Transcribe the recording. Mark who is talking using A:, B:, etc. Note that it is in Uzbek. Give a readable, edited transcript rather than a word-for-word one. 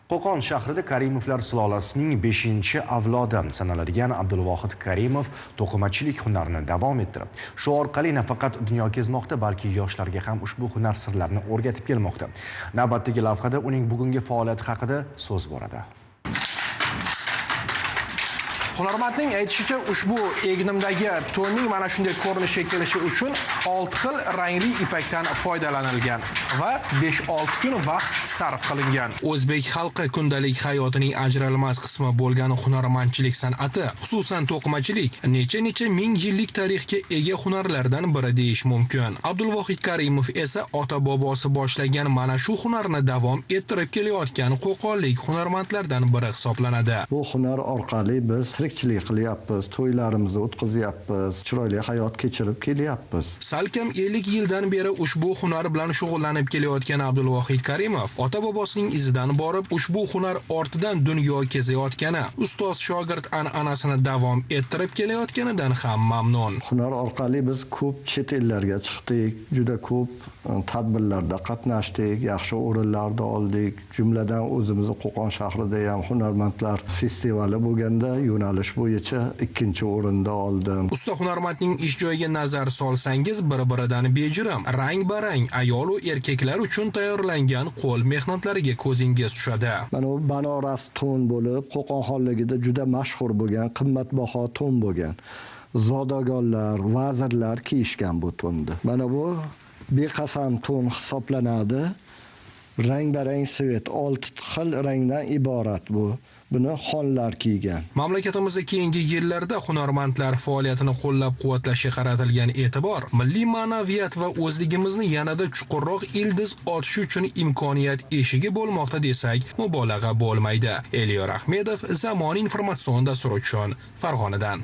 A: Qo'qon shahrida Karimovlar sulolasining 5-avlodi sanaladigan Abdulvohid Karimov to'qimachilik hunarini davom ettirib, shu orqali nafaqat dunyo kezmoqda, balki yoshlarga ham ushbu hunar sirlarini o'rgatib kelmoqda. Navbatdagi lavhada uning bugungi faoliyati haqida so'z boradi.
B: Hunarmandning aytishicha, ushbu egnimdagi to'nning mana shunday ko'rinishga kelishi uchun 6 xil rangli ipakdan foydalanilgan va 5-6 kun vaqt sarf qilingan. O'zbek xalqi kundalik hayotining ajralmas qismi bo'lgan hunarmandchilik san'ati, xususan to'qimachilik, necha-necha ming yillik tarixga ega hunarlardan biri deyish mumkin. Abdulvohid Karimov esa ota-bobosi boshlagan mana shu hunarni davom ettirib kelayotgan qo'qonlik hunarmandlardan biri hisoblanadi.
C: Bu hunar orqali biz tirikchilik qilyapmiz, to'ylarimizni o'tkazyapmiz, chiroyli hayot kechirib kelyapmiz.
B: Salkam 50 yildan beri ushbu hunar bilan shug'ullanib kelayotgan Abdulvohid Karimov ota-bobosining izidan borib, ushbu hunar ortidan dunyo kezayotgani, ustoz shogird an'anasini davom ettirib kelayotganidan ham mamnun.
C: Hunar orqali biz ko'p chet ellarga chiqdik, juda ko'p tadbirlarda qatnashdik, yaxshi o'rinlarni oldik. Jumladan o'zimizni Qo'qon shahrida ham hunarmandlar festivali bo'lganda yo'nalish bo'yicha 2-o'rinda oldim.
B: Usta hunarmandning ish joyiga nazar solsangiz, bir-biridan bejirim, rang-barang ayol va erkaklar uchun tayyorlangan qo'l mehnatlariga ko'zingiz tushadi.
C: Mana bu Banoras to'n bo'lib, Qo'qon xonligida juda mashhur bo'lgan, qimmatbaho to'n bo'lgan. Zodagonlar, vazirlar kiyishgan bu to'nni. Mana bu beqasam to'n hisoblanadi. Rang-barang svet, 6 xil rangdan iborat bu. Buni xonlar kiygan.
B: Mamlakatimizda keyingi yillarda hunarmandlar faoliyatini qo'llab-quvvatlashga qaratilgan e'tibor milliy ma'naviyat va o'zligimizni yanada chuqurroq ildiz otish uchun imkoniyat eshigi bo'lmoqda desak, mubolag'a bo'lmaydi. Elyor Ahmedov, Zamon informatsion dasturi uchun Farg'onadan.